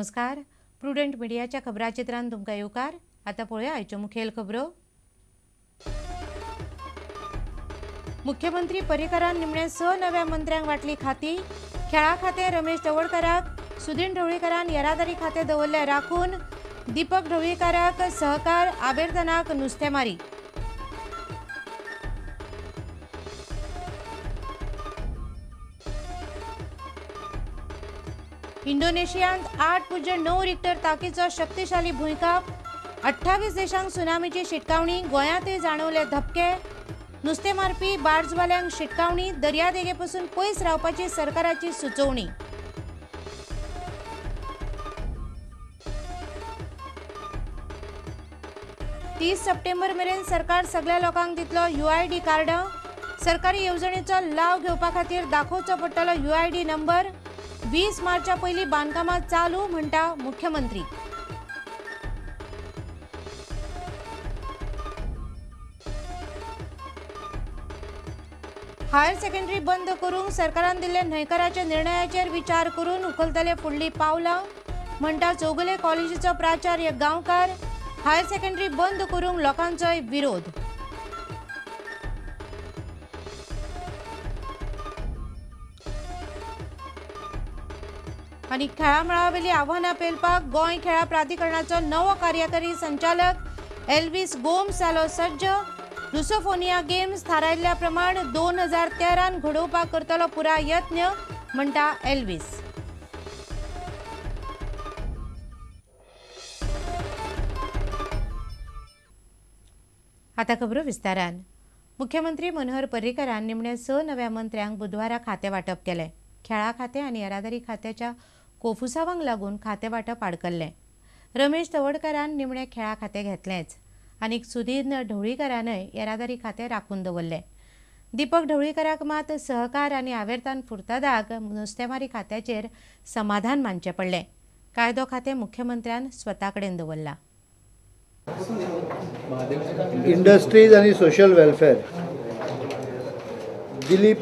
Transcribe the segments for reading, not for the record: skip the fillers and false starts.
नमस्कार, प्रुडंट मिडियाच्या खबराचित्रान तुमकां येवकार। आतां पळोवया आयच्यो मुखेल खबरो। मुख्यमंत्री पर्रीकरान निमणे 6 नव्या मंत्र्यांक वांटली खाती। खेळा खातें रमेश तवडकाराक, सुदीन ढवळीकारान येरादारी खातें दवरलें राखून, दीपक ढवळीकाराक सहकार, आबेरतनाक नुस्तेमारी। इंडोनेशियांत 8.9 रिक्टर ताकीचो शक्तिशाली भूंयकांप, 28 देशांक सुनामीची शिटकावणी, गोंयांतय जाणवले धपके। नुस्तें मारपी बार्जवाल्यांक शिटकावणी, दर्यादेगे पसून पयस रावपाची सरकाराची सुचोवणी। तीस सप्टेंबर मेरेन सरकार सगळ्या लोकांक दितलो UID card. सरकारी येवजणेचो लाव घेवपा खातीर दाखोवचो पडटलो UID number. 20 मार्चा पयलीं बांदकामां चालू म्हणटा मुख्यमंत्री। हायर सेकंडरी बंद करूंक सरकारान दिल्ले न्हयकाराच्या निर्णयाचेर विचार करून उखलतले फुडली पावलां म्हणटा चौगुले कॉलेजीचो प्राचार्य गांवकार। हायर सेकंडरी बंद करूंक लोकांचोय विरोध। आनी खेळा मळावेली आव्हानां पेलपाक गोंय खेळा प्राधिकरणाचो नवो कार्यकारी संचालक एल्विस गोम्स जालो सज्ज। लुसोफोनिया गेम्स थारायल्ल्या प्रमाण 2013 घडोवपाक करतलो पुराय यत्न म्हणटा एल्विस। आतां खबरो विस्तारान। मुख्यमंत्री मनोहर पर्रीकरान निमणे 6 नव्या मंत्र्यांक बुधवारा खातें वांटप केलें। खेळा खातें आनी येरादारी खात्याच्या कोफुसावांक लागून खातें वांटप आडकल्लें। रमेश तवडकारान निमणे खेळा खातें घेतलेंच आनी सुदीन ढवळीकारानय येरादारी खातें राखून दवरलें। दीपक ढवळीकाराक मात सहकार आनी आवेर्तान फुर्तादाक नुस्तेमारी खात्याचेर समाधान मानचें पडलें। कायदो खातें मुख्यमंत्र्यान स्वता कडेन दवरलां। इंडस्ट्रीज आनी social welfare Dilip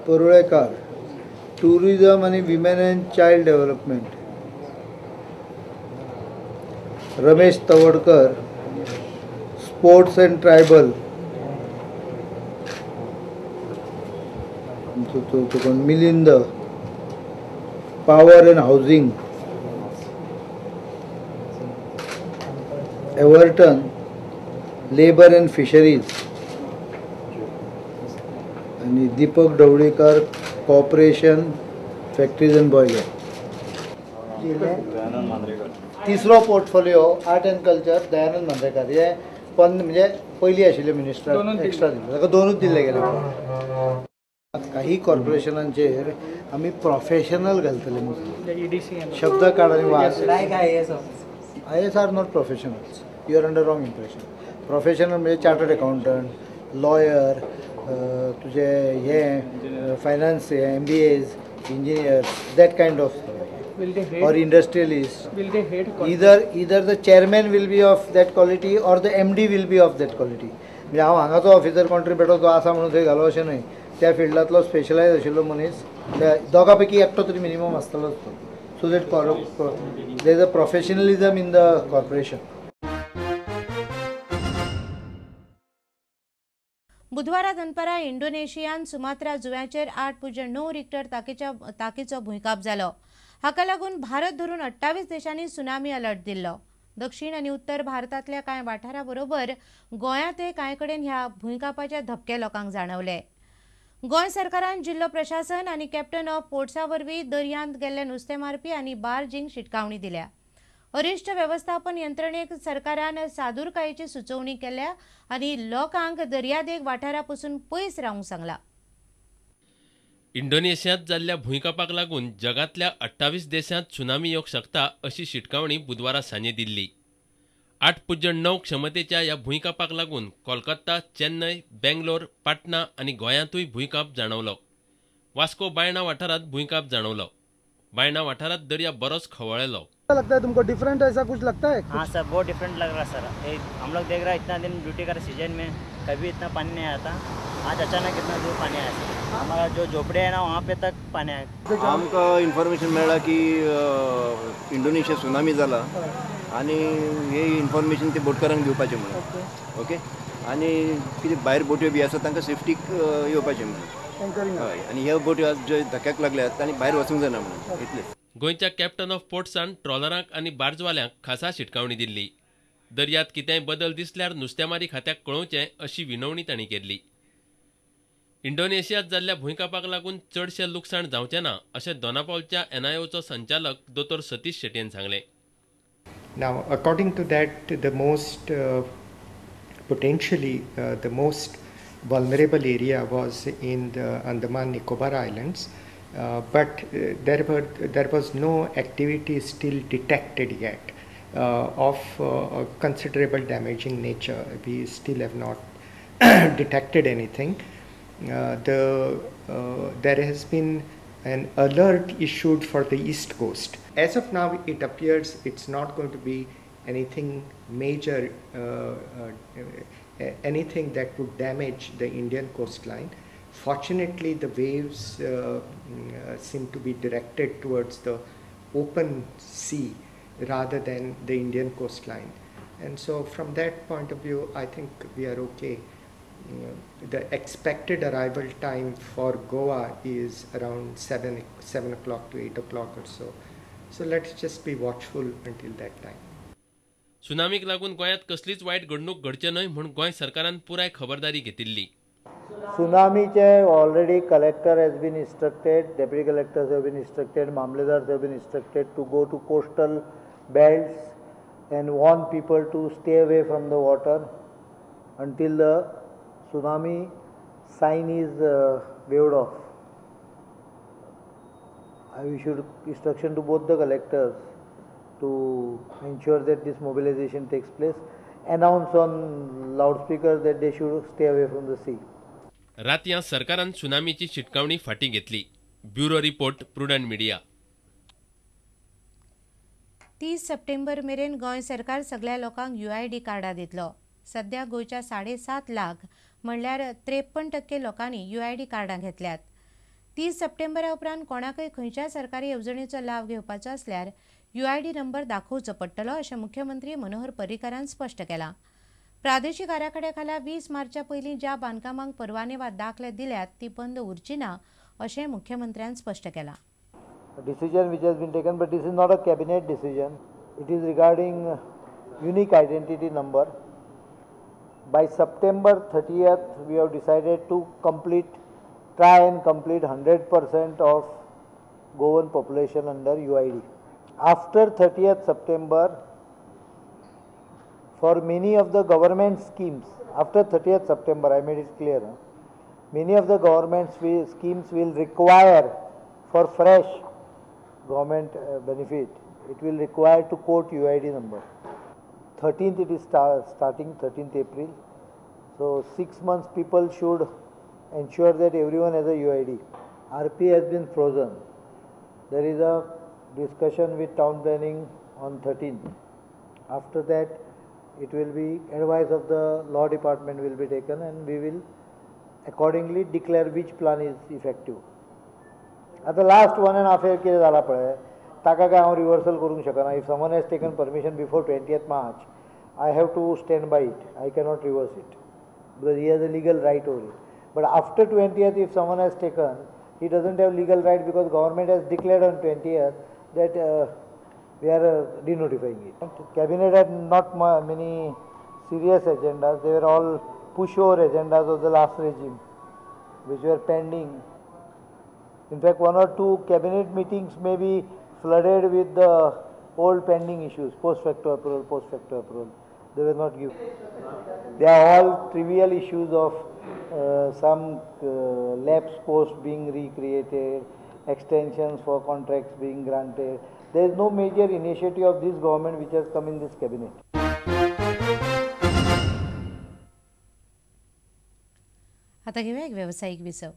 Parulekar, tourism आनी women and child development Ramesh Tawadkar, sports and tribal Milind, power and housing Everton, labour and fisheries आनी Deepak Dhavalikar, corporation factories and boiler. तिसरो portfolio art and culture Dayanand Mandrekar हे पण म्हणजे पयलीं आशिल्ले minister extra दिल्ले, ताका दोनूच दिल्ले गेले। काही कॉर्पोरेशनांचेर आमी प्रोफेशनल घालतले, शब्द काड आनी वाच। IAS are not professionals, you are under wrong impression. Professional म्हणजे चार्टर्ड अकाउंटंट, लॉयर, तुझे हे finance, MBAs, engineers, that kind of, or industrialist. Either the chairman will be of that quality or the MD will be of that quality. म्हणजे हांव हांगाचो officer कोण बेटो तो आसा म्हणून थंय घालो अशें न्हय, त्या फिल्डांतलो स्पेशलायज आशिल्लो मनीस त्या दोगां पैकी एकटो तरी मिनिमम आसतलोच तो. So that there is a professionalism in the corporation. बुधवारा दनपारा इंडोनेशियान सुमात्रा जुव्याचेर 8.9 रिक्टर ताकीचो भूंयकांप जालो। हाका लागून भारत धरून 28 देशांनी सुनामी अलर्ट दिल्लो। दक्षिण आनी उत्तर भारतांतल्या कांय वाठारा बरोबर गोंयांतय कांय कडेन ह्या भूंयकांपाचे धपके लोकांक जाणवले। गोंय सरकारान जिल्लो प्रशासन आनी कॅप्टन ऑफ पोर्ट्सा वरवीं दर्यांत गेल्ले नुस्तें मारपी आनी बार्जींक शिटकावणी दिल्या। अरिश्ट वेवस्थापन यंत्रणेक सरकारान सादूरकायेची सुचोवणी केल्या आनी लोकांक दर्यादेग वाठारा पसून पयस रावंक सांगला। इंडोनेशियांत जाल्ल्या भूंयकांपाक लागून जगांतल्या 28 देशांत सुनामी येवंक शकता अशी शिटकावणी बुधवारा सांजे दिल्ली। 8.9 क्षमतेच्या ह्या भूंयकांपाक लागून कोलकाता, चेन्नय, बेंगलोर, पाटणा आनी गोंयांतूय भूंयकांप जाणवलो। वास्को बायणा वाठारांत भूंयकांप जाणवलो। बायणा वाठारांत दर्या बरोच खवळेलो। लगता है तुमको डिफरेंट ऐसा कुछ लगता है? हाँ सर, बहुत डिफरेंट लग रहा है सर। हम लोग देख रहे हैं इतना दिन ड्यूटी कर सीजन में कभी इतना पानी नहीं आता, आज अचानक इतना दूर पानी आया। हमारा जो झोपड़े है ना वहाँ पे तक पानी आया। आमकां इन्फॉर्मेशन मेळ्ळा की इंडोनेशिया सुनामी जाला आनी हे इन्फॉर्मेशन ते बोटकारांक दिवपाचें म्हणून, ओके, आनी कितें भायर बोट्यो बी आसा तांकां सेफ्टीक येवपाचें म्हणून, हय, आनी ह्यो बोट्यो आज जे धक्क्याक लागल्यात तांणी भायर वचूंक जायना म्हणून इतलें। गोंयच्या कॅप्टन ऑफ पोर्ट्सान ट्रॉलरांक आनी बार्जवाल्यांक खासा शिटकावणी दिल्ली। दर्यांत कितेंय बदल दिसल्यार नुस्तेमारी खात्याक कळोवचें अशी विनवणी तांणी केल्ली। इंडोनेशियांत जाल्ल्या भुंयकांपाक लागून चडशें लुकसाण जावचें ना अशें दोनापावलच्या एनआयओचो संचालक दोतोर सतीश शेटयेन सांगलें। Now, according to that, the most potentially the most vulnerable area was in the Andaman Nicobar Islands, but there was no activity still detected yet of considerable damaging nature. We still have not detected anything. There has been an alert issued for the East Coast. As of now, it appears it's not going to be anything major, anything that would damage the Indian coastline. Fortunately, the waves seem to be directed towards the open sea rather than the Indian coastline. And so from that point of view, I think we are okay. The expected arrival time for Goa is around 7 o'clock to 8 o'clock or so. So let's just be watchful until that time. सुनामीक लागून गोंयांत कसलीच वायट घडणूक घडचे न्हय म्हूण गोंय सरकारान पुराय खबरदारी घेतिल्ली। सुनामीचे already collector has been instructed, deputy collectors have been instructed, mamlatdars have been instructed to go to coastal belts and warn people to stay away from the water until the tsunami sign is waved off. I issued instruction to both the collectors to ensure that this mobilization takes place, announce on loudspeakers that they should stay away from the sea. रातयां सरकारान सुनामीची शिटकावणी फाटीं घेतली। Bureau report, Prudent Media. 30 September मेरेन गोंय सरकार सगळ्या लोकांक UID कार्डां दितलो। सध्या गोंयच्या 7.5 लाख म्हणल्यार 53% लोकांनी UID कार्डां घेतल्यात। 30 सप्टेंबरा उपरांत कोणाकय खंयच्या सरकारी येवजणेचो लाव घेवपाचो आसल्यार UID number दाखोवचो पडटलो अशें मुख्यमंत्री मनोहर पर्रीकारान स्पश्ट केलां। प्रादेशीक आराखड्या खाला 20 मार्चा पयलीं ज्या बांदकामांक परवाने वा दाखले दिल्यात ती बंद उरची ना अशें मुख्यमंत्र्यान स्पश्ट केलां। Decision which has been taken, but this is not a cabinet decision. It is regarding unique identity number. By September 30th, we have decided to try and complete 100% of Goan population under UID. After 30th September, for many of the government schemes, after 30th September, I made it clear, many of the government schemes will require for fresh government benefit, it will require to quote UID number. 13th it is starting, 13th April. So 6 months people should ensure that everyone has a UID. RP has been frozen. There is a discussion with town planning on 13th. After that, it will be advice of the law department will be taken and we will accordingly declare which plan is effective. At the last 1.5 year कितें जाला पळय ताका काय हांव reversal करूंक शकना. If someone has taken permission before 20th March, I have to stand by it. I cannot reverse it because he has a legal right over it. But after 20th, if someone has taken, he doesn't have legal right because government has declared on 20th that we are denotifying it. Cabinet had not many serious agendas. They were all pushover agendas of the last regime, which were pending. In fact, 1 or 2 cabinet meetings may be flooded with the old pending issues, post-facto approval, post-facto approval. They were not given. They are all trivial issues of some lapse post being recreated, extensions for contracts being granted. There is no major initiative of this government which has come in this cabinet. आता घेऊया एक व्यावसायिक विसव.